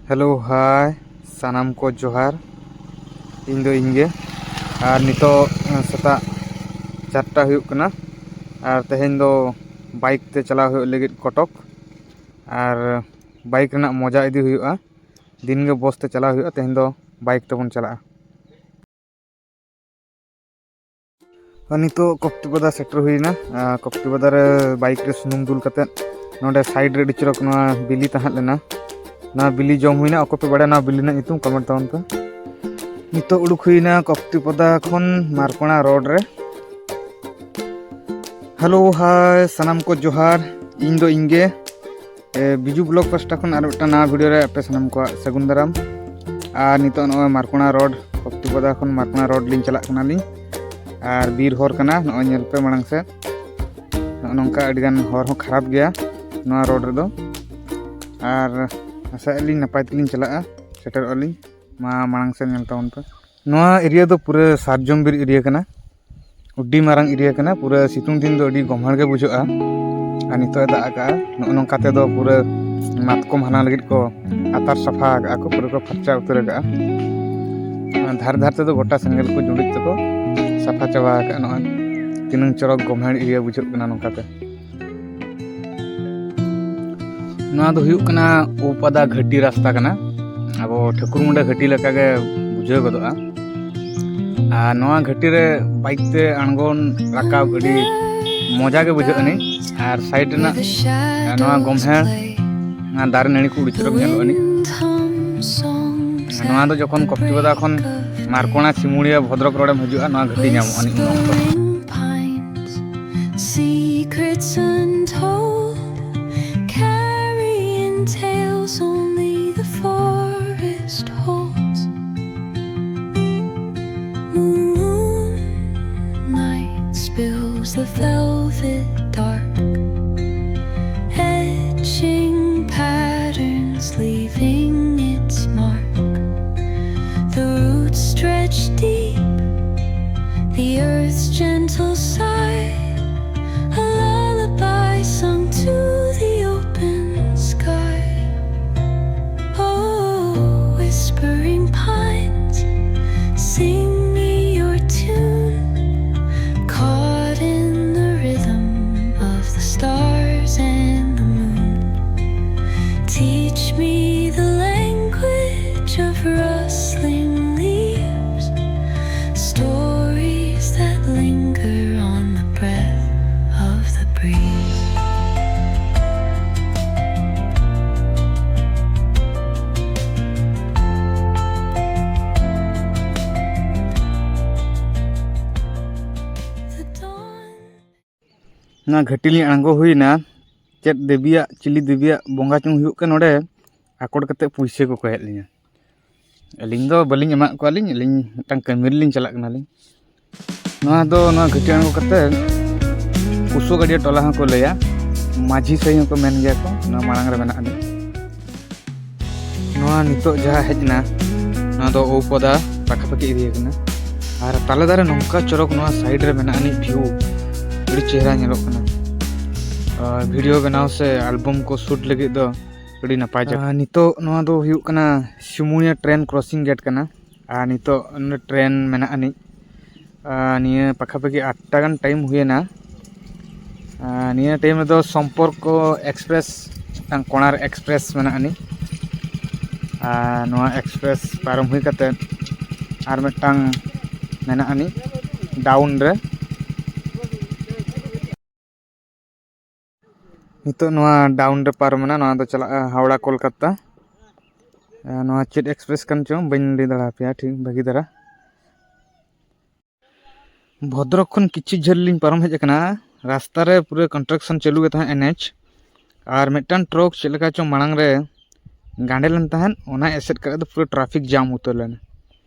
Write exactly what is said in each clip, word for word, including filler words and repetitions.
Hello, ᱦᱟᱭ, ᱥᱟᱱᱟᱢ ᱠᱚ ᱡᱚᱦᱟᱨ᱾ ᱤᱧ ᱫᱚ ᱤᱧ ᱜᱮ᱾ ᱟᱨ ᱱᱤᱛᱚᱜ, ᱮᱸ, ᱥᱮᱛᱟᱜ ᱪᱟᱨᱴᱟ ᱦᱩᱭᱩᱜ ᱠᱟᱱᱟ᱾ ᱟᱨ ᱛᱮᱦᱮᱧ ᱫᱚ ᱵᱟᱭᱤᱠ ᱛᱮ ᱪᱟᱞᱟᱣ ᱦᱩᱭᱩᱜ ᱞᱟᱹᱜᱤᱫ ᱠᱚᱴᱚᱠ᱾ ᱟᱨ ᱵᱟᱭᱤᱠ ᱨᱮᱱᱟᱜ ᱢᱚᱡᱟ ᱤᱫᱤ ᱦᱩᱭᱩᱜᱼᱟ᱾ ᱫᱤᱱ ᱜᱮ ᱵᱚᱥ ᱛᱮ ᱪᱟᱞᱟᱣ ᱦᱩᱭᱩᱜᱼᱟ, ᱛᱮᱦᱮᱧ ᱫᱚ ᱵᱟᱭᱤᱠ ᱛᱮᱵᱚᱱ ᱪᱟᱞᱟᱜᱼᱟ᱾ ᱟᱨ ᱱᱤᱛᱚᱜ ᱠᱚᱯᱛᱤᱯᱟᱫᱟ ᱥᱮᱴᱮᱨ ᱦᱩᱭᱱᱟ᱾ ᱟᱨ ᱠᱚᱯᱛᱤᱯᱟᱫᱟ ᱨᱮ ᱵᱟᱭᱤᱠ ᱨᱮ ᱥᱩᱱᱩᱢ ᱫᱩᱞ ᱠᱟᱛᱮᱫ ᱱᱚᱰᱮ ᱥᱟᱭᱤᱰ ᱨᱮ ᱟᱹᱰᱤ ᱪᱚᱨᱚᱠ ᱱᱚᱣᱟ ᱵᱤᱞᱤ ᱛᱟᱦᱮᱸ ᱞᱮᱱᱟ᱾ ᱱᱚᱣᱟ ᱵᱤᱞᱤ ᱡᱚᱢ ᱦᱩᱭᱱᱟ᱾ ᱚᱠᱚᱭ ᱯᱮ ᱵᱟᱲᱟᱭᱟ ᱱᱚᱣᱟ ᱵᱤᱞᱤ ᱨᱮᱱᱟᱜ ᱧᱩᱛᱩᱢ, ᱠᱚᱢᱮᱱᱴ ᱛᱟᱵᱚᱱ ᱯᱮ᱾ ᱱᱤᱛᱚᱜ ᱩᱰᱩᱠ ᱦᱩᱭᱱᱟ ᱠᱚᱯᱛᱤᱯᱟᱫᱟ ᱠᱷᱚᱱ ᱢᱟᱨᱠᱚᱲᱟ ᱨᱳᱰ ᱨᱮ᱾ ᱦᱮᱞᱳ, ᱦᱟᱭ, ᱥᱟᱱᱟᱢ ᱠᱚ ᱡᱚᱦᱟᱨ᱾ ᱤᱧ ᱫᱚ ᱤᱧ ᱜᱮ᱾ ᱮ, ᱵᱤᱡᱩ ᱵᱞᱚᱜ ᱯᱟᱥᱴᱟ ᱠᱷᱚᱱ ᱟᱨ ᱢᱤᱫᱴᱟᱝ ᱱᱟᱣᱟ ᱵᱷᱤᱰᱤᱭᱳ ᱨᱮ ᱟᱯᱮ ᱥᱟᱱᱟᱢ ᱠᱚᱣᱟᱜ ᱥᱟᱹᱜᱩᱱ ᱫᱟᱨᱟᱢ᱾ ᱟᱨ ᱱᱤᱛᱚᱜ ᱱᱚᱜᱼᱚᱭ ᱢᱟᱨᱠᱚᱲᱟ ᱨᱳᱰ, ᱠᱚᱯᱛᱤᱯᱟᱫᱟ ᱠᱷᱚᱱ ᱢᱟᱨᱠᱚᱲᱟ ᱨᱳᱰ ᱞᱤᱧ ᱪᱟᱞᱟᱜ ᱠᱟᱱᱟᱞᱤᱧ᱾ ᱟᱨ ᱵᱤᱨ ᱦᱚᱨ ᱠᱟᱱᱟ, ᱱᱚᱜᱼᱚᱭ ᱧᱮᱞ ᱯᱮ ᱢᱟᱲᱟᱝ ᱥᱮᱫ᱾ ᱱᱚᱜᱼᱚ ᱱᱚᱝᱠᱟ ᱟᱹᱰᱤᱜᱟᱱ ᱦᱚᱨ ᱦᱚᱸ ᱠᱷᱟᱨᱟᱯ ᱜᱮᱭᱟ ᱱᱚᱣᱟ ᱨᱳᱰ ᱨᱮᱫᱚ᱾ ᱟᱨ ᱟᱥᱟᱭᱮᱫ ᱞᱤᱧ ᱱᱟᱯᱟᱭ ᱛᱮᱞᱤᱧ ᱪᱟᱞᱟᱜᱼᱟ, ᱥᱮᱴᱮᱨᱚᱜᱼᱟ ᱞᱤᱧ᱾ ᱢᱟ ᱢᱟᱲᱟᱝ ᱥᱮᱫ ᱧᱮᱞ ᱛᱟᱵᱚᱱ ᱯᱮ᱾ ᱱᱚᱣᱟ ᱮᱨᱤᱭᱟ ᱫᱚ ᱯᱩᱨᱟᱹ ᱥᱟᱨᱡᱚᱢ ᱵᱤᱨ ᱮᱨᱤᱭᱟ ᱠᱟᱱᱟ, ᱟᱹᱰᱤ ᱢᱟᱨᱟᱝ ᱮᱨᱤᱭᱟ ᱠᱟᱱᱟ᱾ ᱯᱩᱨᱟᱹ ᱥᱤᱛᱩᱝ ᱫᱤᱱ ᱫᱚ ᱟᱹᱰᱤ ᱜᱚᱢᱦᱮᱲ ᱜᱮ ᱵᱩᱡᱷᱟᱹᱜᱼᱟ᱾ ᱟᱨ ᱱᱤᱛᱚᱜ ᱮ ᱫᱟᱜ ᱟᱠᱟᱫᱼᱟ, ᱱᱚᱜᱼᱚ ᱱᱚᱝᱠᱟ ᱛᱮᱫᱚ ᱯᱩᱨᱟᱹ ᱢᱟᱛᱠᱚᱢ ᱦᱟᱞᱟᱝ ᱞᱟᱹᱜᱤᱫ ᱠᱚ ᱟᱛᱟᱨ ᱥᱟᱯᱷᱟ ᱟᱠᱟᱫᱼᱟ ᱠᱚ, ᱯᱩᱨᱟᱹ ᱠᱚ ᱯᱷᱟᱨᱪᱟ ᱩᱛᱟᱹᱨ ᱟᱠᱟᱫᱼᱟ᱾ ᱚᱱᱟ ᱫᱷᱟᱨᱮ ᱫᱷᱟᱨᱮ ᱛᱮᱫᱚ ᱜᱚᱴᱟ ᱥᱮᱸᱜᱮᱞ ᱠᱚ ᱡᱩᱸᱰᱤᱡ ᱛᱮᱠᱚ ᱥᱟᱯᱷᱟ ᱪᱟᱵᱟ ᱟᱠᱟᱫᱼᱟ᱾ ᱱᱚᱜᱼᱚᱭ ᱛᱤᱱᱟᱹᱝ ᱪᱚᱨᱚᱠ ᱜᱚᱢᱦᱮᱲ ᱮᱨᱤᱭᱟ ᱵᱩᱡᱷᱟᱹᱜ ᱠᱟᱱᱟ ᱱᱚᱝᱠᱟᱛᱮ᱾ ᱱᱚᱣᱟ ᱫᱚ ᱦᱩᱭᱩᱜ ᱠᱟᱱᱟ ᱩᱯᱟᱫᱟ ᱜᱷᱟᱹᱴᱤ ᱨᱟᱥᱛᱟ ᱠᱟᱱᱟ᱾ ᱟᱵᱚ ᱴᱷᱟᱹᱠᱩᱨᱢᱩᱸᱰᱟ ᱜᱷᱟᱹᱴᱤ ᱞᱮᱠᱟᱜᱮ ᱵᱩᱡᱷᱟᱹᱣ ᱜᱚᱫᱚᱜᱼᱟ᱾ ᱟᱨ ᱱᱚᱣᱟ ᱜᱷᱟᱹᱴᱤ ᱨᱮ ᱵᱟᱭᱤᱠ ᱛᱮ ᱟᱬᱜᱚᱱ ᱨᱟᱠᱟᱵ ᱟᱹᱰᱤ ᱢᱚᱡᱟ ᱜᱮ ᱵᱩᱡᱷᱟᱹᱜ ᱟᱹᱱᱤᱡ᱾ ᱟᱨ ᱥᱟᱭᱤᱰ ᱨᱮᱱᱟᱜ ᱱᱚᱣᱟ ᱜᱚᱢᱦᱮᱲ, ᱱᱚᱣᱟ ᱫᱟᱨᱮ ᱱᱟᱹᱲᱤ ᱠᱚ ᱟᱹᱰᱤ ᱪᱚᱨᱚᱠ ᱧᱮᱞᱚᱜ ᱟᱹᱱᱤᱡ᱾ ᱱᱚᱣᱟ ᱫᱚ ᱡᱚᱠᱷᱚᱱ ᱠᱚᱯᱛᱤᱯᱟᱫᱟ ᱠᱷᱚᱱ ᱢᱟᱨᱠᱚᱲᱟ ᱥᱤᱢᱩᱲᱤᱭᱟᱹ ᱵᱷᱚᱫᱨᱚᱠ ᱨᱳᱰᱮᱢ ᱦᱤᱡᱩᱜᱼᱟ, ᱱᱚᱣᱟ ᱜᱷᱟᱹᱴᱤ ᱧᱟᱢᱚᱜᱼᱟ ᱟᱹᱱᱤᱡ ᱩᱱ ᱚᱠᱛᱚ᱾ Secrets untold, carrying tales only the forest holds. Moonlight spills the velvet dark, etching patterns, leaving its mark. The roots stretch deep, the earth's gentle sigh, a lullaby sung to the open sky. Oh, ᱱᱚᱣᱟ ᱜᱷᱟᱹᱴᱤ ᱞᱤᱧ ᱟᱬᱜᱚ ᱦᱩᱭᱱᱟ᱾ ᱪᱮᱫ ᱫᱮᱵᱤᱭᱟᱜ, ᱪᱤᱞᱤ ᱫᱮᱵᱤᱭᱟᱜ ᱵᱚᱸᱜᱟ ᱪᱚᱝ ᱦᱩᱭᱩᱜ ᱠᱟᱱ ᱱᱚᱰᱮ, ᱟᱠᱚᱴ ᱠᱟᱛᱮ ᱯᱩᱭᱥᱟᱹ ᱠᱚ ᱠᱚᱭᱮᱫ ᱞᱤᱧᱟ᱾ ᱟᱹᱞᱤᱧ ᱫᱚ ᱵᱟᱹᱞᱤᱧ ᱮᱢᱟᱜ ᱠᱚᱣᱟᱞᱤᱧ, ᱟᱹᱞᱤᱧ ᱢᱤᱫᱴᱟᱝ ᱠᱟᱹᱢᱤ ᱨᱮᱞᱤᱧ ᱪᱟᱞᱟᱜ ᱠᱟᱱᱟᱞᱤᱧ᱾ ᱱᱚᱣᱟ ᱫᱚ, ᱱᱚᱣᱟ ᱜᱷᱟᱹᱴᱤ ᱟᱬᱜᱚ ᱠᱟᱛᱮ ᱠᱩᱥᱩ ᱜᱟᱹᱰᱤᱭᱟᱹ ᱴᱚᱞᱟ ᱦᱚᱸᱠᱚ ᱞᱟᱹᱭᱟ, ᱢᱟᱹᱡᱷᱤ ᱥᱟᱹᱭ ᱦᱚᱸᱠᱚ ᱢᱮᱱ ᱜᱮᱭᱟ ᱠᱚ, ᱱᱚᱣᱟ ᱢᱟᱲᱟᱝ ᱨᱮ ᱢᱮᱱᱟᱜ ᱟᱹᱱᱤᱡ᱾ ᱱᱚᱣᱟ ᱱᱤᱛᱚᱜ ᱡᱟᱦᱟᱸ ᱦᱮᱡ ᱮᱱᱟ, ᱱᱚᱣᱟ ᱫᱚ ᱳᱣᱯᱚᱫᱟ ᱯᱟᱠᱷᱟᱯᱟᱠᱷᱤ ᱤᱫᱤ ᱟᱠᱟᱱᱟ᱾ ᱟᱨ ᱛᱟᱞᱮ ᱫᱟᱨᱮ ᱱᱚᱝᱠᱟ ᱪᱚᱨᱚᱠ ᱱᱚᱣᱟ side ᱨᱮ ᱢᱮᱱᱟᱜ ᱟᱹᱱᱤᱡ view, ᱟᱹᱰᱤ ᱪᱮᱦᱨᱟ ᱧᱮᱞᱚᱜ ᱠᱟᱱᱟ᱾ ᱟᱨ video ᱵᱮᱱᱟᱣ ᱥᱮ album ᱠᱚ shoot ᱞᱟᱹᱜᱤᱫ ᱫᱚ ᱟᱹᱰᱤ ᱱᱟᱯᱟᱭ ᱡᱟᱭᱜᱟ᱾ ᱟᱨ ᱱᱤᱛᱚᱜ ᱱᱚᱣᱟ ᱫᱚ ᱦᱩᱭᱩᱜ ᱠᱟᱱᱟ ᱥᱤᱢᱩᱭᱟ train crossing gate ᱠᱟᱱᱟ᱾ ᱟᱨ ᱱᱤᱛᱚᱜ ᱱᱚᱰᱮ train ᱢᱮᱱᱟᱜ ᱟᱹᱱᱤᱡ᱾ ᱟᱨ ᱱᱤᱭᱟᱹ ᱯᱟᱠᱷᱟᱯᱟᱠᱷᱤ ᱟᱴᱴᱟ ᱜᱟᱱ time ᱦᱩᱭᱮᱱᱟ᱾ ᱟᱨ ᱱᱤᱭᱟᱹ time ᱨᱮᱫᱚ ᱥᱚᱢᱯᱚᱨᱠᱚ express, ᱢᱤᱫᱴᱟᱝ ᱠᱚᱬᱟᱨ express ᱢᱮᱱᱟᱜ ᱟᱹᱱᱤᱡ᱾ ᱟᱨ ᱱᱚᱣᱟ express ᱯᱟᱨᱚᱢ ᱦᱩᱭ ᱠᱟᱛᱮ ᱟᱨ ᱢᱤᱫᱴᱟᱝ ᱢᱮᱱᱟᱜ ᱟᱹᱱᱤᱡ down ᱨᱮ᱾ ᱱᱤᱛᱚᱜ ᱱᱚᱣᱟ down ᱨᱮ ᱯᱟᱨᱚᱢ ᱮᱱᱟ, ᱱᱚᱣᱟ ᱫᱚ ᱪᱟᱞᱟᱜᱼᱟ ᱦᱟᱣᱲᱟ ᱠᱳᱞᱠᱟᱛᱟ᱾ ᱟᱨ ᱱᱚᱣᱟ ᱪᱮᱫ express ᱠᱟᱱ ᱪᱚᱝ ᱵᱟᱹᱧ ᱞᱟᱹᱭ ᱫᱟᱲᱮ ᱟᱯᱮᱭᱟ ᱴᱷᱤᱠ ᱵᱷᱟᱹᱜᱤ ᱫᱷᱟᱨᱟ᱾ ᱵᱷᱚᱫᱨᱚᱠ ᱠᱷᱚᱱ ᱠᱤᱪᱷᱩ ᱡᱷᱟᱹᱞ ᱞᱤᱧ ᱯᱟᱨᱚᱢ ᱦᱮᱡ ᱟᱠᱟᱱᱟ, ᱨᱟᱥᱛᱟ ᱨᱮ ᱯᱩᱨᱟᱹ construction ᱪᱟᱹᱞᱩ ᱜᱮ ᱛᱟᱦᱮᱸ NH᱾ ᱟᱨ ᱢᱤᱫᱴᱟᱝ truck ᱪᱮᱫ ᱞᱮᱠᱟ ᱪᱚᱝ ᱢᱟᱲᱟᱝ ᱨᱮ ᱜᱟᱸᱰᱮ ᱞᱮᱱ ᱛᱟᱦᱮᱸᱫ, ᱚᱱᱟ ᱮᱥᱮᱫ ᱠᱟᱛᱮ ᱫᱚ ᱯᱩᱨᱟᱹ traffic jam ᱩᱛᱟᱹᱨ ᱞᱮᱱᱟ᱾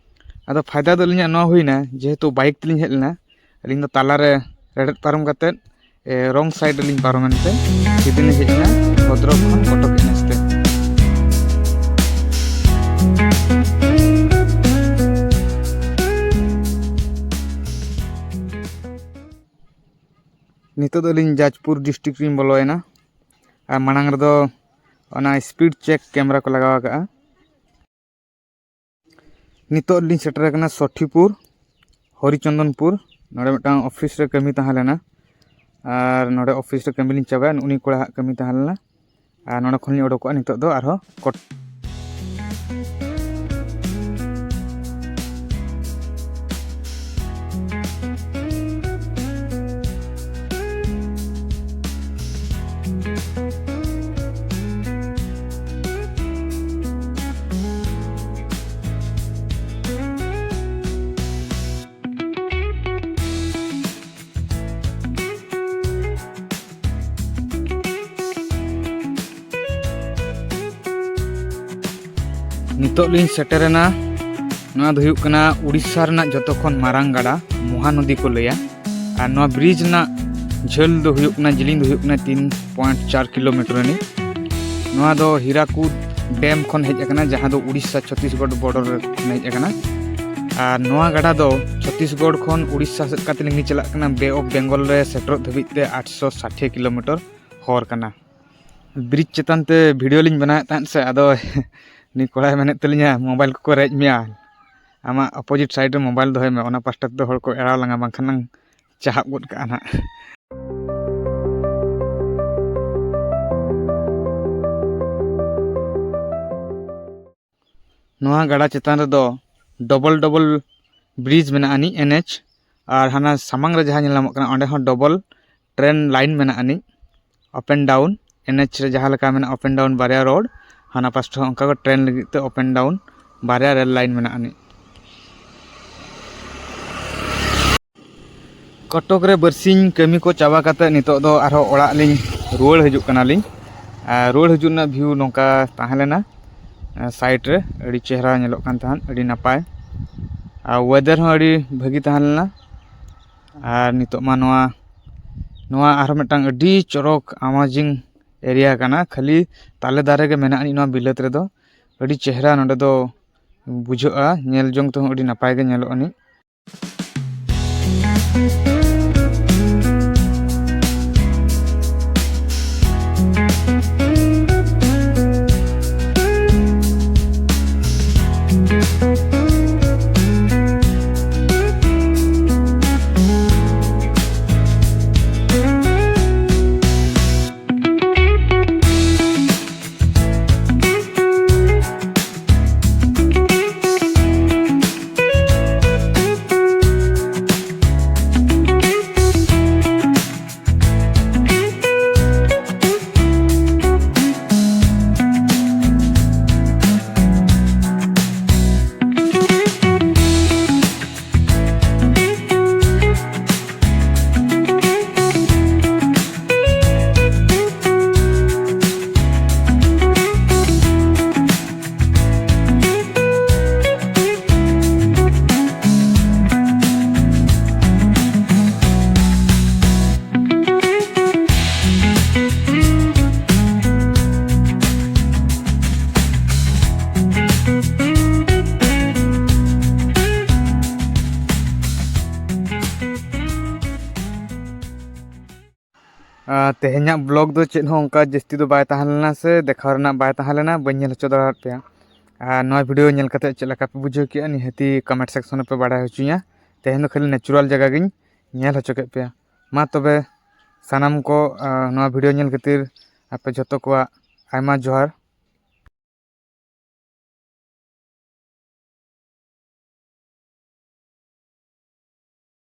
ᱟᱫᱚ ᱯᱷᱟᱭᱫᱟ ᱫᱚ ᱟᱹᱞᱤᱧᱟᱜ ᱱᱚᱣᱟ ᱦᱩᱭᱱᱟ, ᱡᱮᱦᱮᱛᱩ bike ᱛᱮᱞᱤᱧ ᱦᱮᱡ ᱞᱮᱱᱟ, ᱟᱹᱞᱤᱧ ᱫᱚ ᱛᱟᱞᱟ ᱨᱮ ᱨᱮᱰᱮᱫ ᱯᱟᱨᱚᱢ ᱠᱟᱛᱮ ᱮ, wrong side ᱨᱮᱞᱤᱧ ᱯᱟᱨᱚᱢᱮᱱ ᱛᱮ ᱥᱤᱫᱷᱟᱹ ᱞᱤᱧ ᱦᱮᱡ ᱮᱱᱟ ᱵᱷᱚᱫᱨᱚᱠ ᱠᱷᱚᱱ ᱠᱚᱴᱚᱠ NH ᱛᱮ᱾ ᱱᱤᱛᱚᱜ ᱫᱚ ᱟᱹᱞᱤᱧ ᱡᱟᱡᱽᱯᱩᱨ district ᱨᱤᱧ ᱵᱚᱞᱚᱭᱮᱱᱟ᱾ ᱟᱨ ᱢᱟᱲᱟᱝ ᱨᱮᱫᱚ ᱚᱱᱟ speed check camera ᱠᱚ ᱞᱟᱜᱟᱣ ᱟᱠᱟᱫᱼᱟ᱾ ᱱᱤᱛᱚᱜ ᱞᱤᱧ ᱥᱮᱴᱮᱨ ᱟᱠᱟᱱᱟ ᱥᱚᱴᱷᱤᱯᱩᱨ, ᱦᱚᱨᱤᱪᱚᱱᱫᱚᱱᱯᱩᱨ᱾ ᱱᱚᱰᱮ ᱢᱤᱫᱴᱟᱝ office ᱨᱮ ᱠᱟᱹᱢᱤ ᱛᱟᱦᱮᱸ ᱞᱮᱱᱟ, ᱟᱨ ᱱᱚᱰᱮ office ᱨᱮ ᱠᱟᱹᱢᱤ ᱞᱤᱧ ᱪᱟᱵᱟᱭᱟ᱾ ᱩᱱᱤ ᱠᱚᱲᱟᱣᱟᱜ ᱠᱟᱹᱢᱤ ᱛᱟᱦᱮᱸ ᱞᱮᱱᱟ, ᱟᱨ ᱱᱚᱰᱮ ᱠᱷᱚᱱ ᱞᱤᱧ ᱚᱰᱚᱠᱚᱜᱼᱟ ᱱᱤᱛᱚᱜ ᱫᱚ ᱟᱨᱦᱚᱸ ᱠᱚᱴ- ᱱᱤᱛᱚᱜ ᱞᱤᱧ ᱥᱮᱴᱮᱨᱮᱱᱟ᱾ ᱱᱚᱣᱟ ᱫᱚ ᱦᱩᱭᱩᱜ ᱠᱟᱱᱟ ᱩᱲᱤᱥᱥᱟ ᱨᱮᱱᱟᱜ ᱡᱚᱛᱚ ᱠᱷᱚᱱ ᱢᱟᱨᱟᱝ ᱜᱟᱰᱟ, ᱢᱚᱦᱟᱱᱚᱫᱤ ᱠᱚ ᱞᱟᱹᱭᱟ᱾ ᱟᱨ ᱱᱚᱣᱟ ᱵᱨᱤᱡᱽ ᱨᱮᱱᱟᱜ ᱡᱷᱟᱹᱞ ᱫᱚ ᱦᱩᱭᱩᱜ ᱠᱟᱱᱟ, ᱡᱤᱞᱤᱧ ᱫᱚ ᱦᱩᱭᱩᱜ ᱠᱟᱱᱟ ᱛᱤᱱ ᱯᱚᱭᱮᱱᱴ ᱪᱟᱨ ᱠᱤᱞᱳᱢᱤᱴᱟᱨ ᱨᱤᱱᱤᱡ᱾ ᱱᱚᱣᱟ ᱫᱚ ᱦᱤᱨᱟᱠᱩᱫ ᱰᱮᱢ ᱠᱷᱚᱱ ᱦᱮᱡ ᱟᱠᱟᱱᱟ, ᱡᱟᱦᱟᱸ ᱫᱚ ᱩᱲᱤᱥᱥᱟ ᱪᱷᱚᱛᱤᱥᱜᱚᱲ ᱵᱚᱰᱚᱨ ᱨᱮ ᱦᱮᱡ ᱟᱠᱟᱱᱟ᱾ ᱟᱨ ᱱᱚᱣᱟ ᱜᱟᱰᱟ ᱫᱚ ᱪᱷᱚᱛᱤᱥᱜᱚᱲ ᱠᱷᱚᱱ ᱩᱲᱤᱥᱥᱟ ᱥᱮᱫ ᱠᱟᱛᱮ ᱞᱤᱸᱜᱤ ᱪᱟᱞᱟᱜ ᱠᱟᱱᱟ᱾ ᱵᱮ ᱚᱯᱷ ᱵᱮᱝᱜᱚᱞ ᱨᱮ ᱥᱮᱴᱮᱨᱚᱜ ᱫᱷᱟᱹᱵᱤᱡ ᱛᱮ ᱟᱴᱥᱚ ᱥᱟᱴᱷᱤᱭᱟᱹ ᱠᱤᱞᱳᱢᱤᱴᱟᱨ ᱦᱚᱨ ᱠᱟᱱᱟ᱾ ᱵᱨᱤᱡᱽ ᱪᱮᱛᱟᱱ ᱛᱮ ᱵᱷᱤᱰᱤᱭᱳ ᱞᱤᱧ ᱵᱮᱱᱟᱣᱮᱫ ᱛᱟᱦᱮᱸᱫ ᱥᱮ, ᱟᱫᱚ ᱱᱩᱭ ᱠᱚᱲᱟᱭ ᱢᱮᱱᱮᱫ ᱛᱟᱹᱞᱤᱧᱟ, "ᱢᱳᱵᱟᱭᱤᱞ ᱠᱚᱠᱚ ᱨᱮᱡ ᱢᱮᱭᱟ, ᱟᱢᱟᱜ ᱚᱯᱳᱡᱤᱴ ᱥᱟᱭᱤᱰ ᱨᱮ ᱢᱳᱵᱟᱭᱤᱞ ᱫᱚᱦᱚᱭ ᱢᱮ, ᱚᱱᱟ ᱯᱟᱥᱴᱟ ᱛᱮᱫᱚ ᱦᱚᱲ ᱠᱚ ᱮᱲᱟᱣ ᱞᱟᱝᱟ, ᱵᱟᱝᱠᱷᱟᱱ ᱞᱟᱝ ᱪᱟᱦᱟᱵ ᱜᱚᱫ ᱠᱟᱜᱼᱟ ᱱᱟᱦᱟᱜ᱾" ᱱᱚᱣᱟ ᱜᱟᱰᱟ ᱪᱮᱛᱟᱱ ᱨᱮᱫᱚ ᱰᱚᱵᱚᱞ ᱰᱚᱵᱚᱞ ᱵᱨᱤᱡᱽ ᱢᱮᱱᱟᱜ ᱟᱹᱱᱤᱡ, ᱮᱱ ᱮᱪ, ᱟᱨ ᱦᱟᱱᱟ ᱥᱟᱢᱟᱝ ᱨᱮ ᱡᱟᱦᱟᱸ ᱧᱮᱞ ᱧᱟᱢᱚᱜ ᱠᱟᱱᱟ, ᱚᱸᱰᱮ ᱦᱚᱸ ᱰᱚᱵᱚᱞ ᱴᱨᱮᱱ ᱞᱟᱭᱤᱱ ᱢᱮᱱᱟᱜ ᱟᱹᱱᱤᱡ᱾ ᱟᱯ ᱮᱱᱰ ᱰᱟᱣᱩᱱ, ᱮᱱ ᱮᱪ ᱨᱮ ᱡᱟᱦᱟᱸ ᱞᱮᱠᱟ ᱢᱮᱱᱟᱜᱼᱟ ᱟᱯ ᱮᱱᱰ ᱰᱟᱣᱩᱱ ᱵᱟᱨᱭᱟ ᱨᱳᱰ, ᱦᱟᱱᱟ ᱯᱟᱥᱴᱟ ᱦᱚᱸ ᱚᱱᱠᱟ ᱜᱮ ᱴᱨᱮᱱ ᱞᱟᱹᱜᱤᱫ ᱛᱮ ᱟᱯ ᱮᱱᱰ ᱰᱟᱣᱩᱱ ᱵᱟᱨᱭᱟ ᱨᱮᱞ ᱞᱟᱭᱤᱱ ᱢᱮᱱᱟᱜ ᱟᱹᱱᱤᱡ᱾ ᱠᱚᱴᱚᱠ ᱨᱮ ᱵᱟᱨᱥᱤᱧ ᱠᱟᱹᱢᱤ ᱠᱚ ᱪᱟᱵᱟ ᱠᱟᱛᱮ ᱱᱤᱛᱚᱜ ᱫᱚ ᱟᱨᱦᱚᱸ ᱚᱲᱟᱜ ᱞᱤᱧ ᱨᱩᱣᱟᱹᱲ ᱦᱤᱡᱩᱜ ᱠᱟᱱᱟᱞᱤᱧ᱾ ᱟᱨ ᱨᱩᱣᱟᱹᱲ ᱦᱤᱡᱩᱜ ᱨᱮᱱᱟᱜ ᱵᱷᱤᱭᱩ ᱱᱚᱝᱠᱟ ᱛᱟᱦᱮᱸ ᱞᱮᱱᱟ, ᱥᱟᱭᱤᱰ ᱨᱮ ᱟᱹᱰᱤ ᱪᱮᱦᱨᱟ ᱧᱮᱞᱚᱜ ᱠᱟᱱ ᱛᱟᱦᱮᱸᱫ, ᱟᱹᱰᱤ ᱱᱟᱯᱟᱭ᱾ ᱟᱨ ᱣᱮᱫᱟᱨ ᱦᱚᱸ ᱟᱹᱰᱤ ᱵᱷᱟᱹᱜᱤ ᱛᱟᱦᱮᱸ ᱞᱮᱱᱟ᱾ ᱟᱨ ᱱᱤᱛᱚᱜ ᱢᱟ ᱱᱚᱣᱟ, ᱱᱚᱣᱟ ᱟᱨᱦᱚᱸ ᱢᱤᱫᱴᱟᱝ ᱟᱹᱰᱤ ᱪᱚᱨᱚᱠ ᱟᱢᱮᱡᱤᱝ ᱮᱨᱤᱭᱟ ᱠᱟᱱᱟ, ᱠᱷᱟᱹᱞᱤ ᱛᱟᱞᱮ ᱫᱟᱨᱮ ᱜᱮ ᱢᱮᱱᱟᱜ ᱟᱹᱱᱤᱡ ᱱᱚᱣᱟ ᱵᱤᱞᱟᱹᱛ ᱨᱮᱫᱚ᱾ ᱟᱹᱰᱤ ᱪᱮᱦᱨᱟ ᱱᱚᱰᱮ ᱫᱚ ᱵᱩᱡᱷᱟᱹᱜᱼᱟ, ᱧᱮᱞ ᱡᱚᱝ ᱛᱮᱦᱚᱸ ᱟᱹᱰᱤ ᱱᱟᱯᱟᱭ ᱜᱮ ᱧᱮᱞᱚᱜ ᱟᱹᱱᱤᱡ᱾ ᱟᱨ ᱛᱮᱦᱮᱧᱟᱜ ᱵᱞᱚᱜ ᱫᱚ ᱪᱮᱫ ᱦᱚᱸ ᱚᱱᱠᱟ ᱡᱟᱹᱥᱛᱤ ᱫᱚ ᱵᱟᱭ ᱛᱟᱦᱮᱸ ᱞᱮᱱᱟ ᱥᱮ ᱫᱮᱠᱷᱟᱣ ᱨᱮᱱᱟᱜ ᱵᱟᱭ ᱛᱟᱦᱮᱸ ᱞᱮᱱᱟ, ᱵᱟᱹᱧ ᱧᱮᱞ ᱦᱚᱪᱚ ᱫᱟᱲᱮᱭᱟᱫ ᱯᱮᱭᱟ᱾ ᱟᱨ ᱱᱚᱣᱟ ᱵᱷᱤᱰᱤᱭᱳ ᱧᱮᱞ ᱠᱟᱛᱮ ᱪᱮᱫ ᱞᱮᱠᱟ ᱯᱮ ᱵᱩᱡᱷᱟᱹᱣ ᱠᱮᱜᱼᱟ, ᱱᱤᱦᱟᱹᱛᱤ ᱠᱚᱢᱮᱱᱴ ᱥᱮᱠᱥᱚᱱ ᱨᱮᱯᱮ ᱵᱟᱲᱟᱭ ᱦᱚᱪᱚᱧᱟ᱾ ᱛᱮᱦᱮᱧ ᱫᱚ ᱠᱷᱟᱹᱞᱤ ᱱᱮᱪᱟᱨᱟᱞ ᱡᱟᱭᱜᱟ ᱜᱤᱧ ᱧᱮᱞ ᱦᱚᱪᱚ ᱠᱮᱫ ᱯᱮᱭᱟ᱾ ᱢᱟ ᱛᱚᱵᱮ ᱥᱟᱱᱟᱢ ᱠᱚ, ᱟᱨ ᱱᱚᱣᱟ ᱵᱷᱤᱰᱤᱭᱳ ᱧᱮᱞ ᱠᱷᱟᱹᱛᱤᱨ ᱟᱯᱮ ᱡᱷᱚᱛᱚ ᱠᱚᱣᱟᱜ ᱟᱭᱢᱟ ᱡᱚᱦᱟᱨ᱾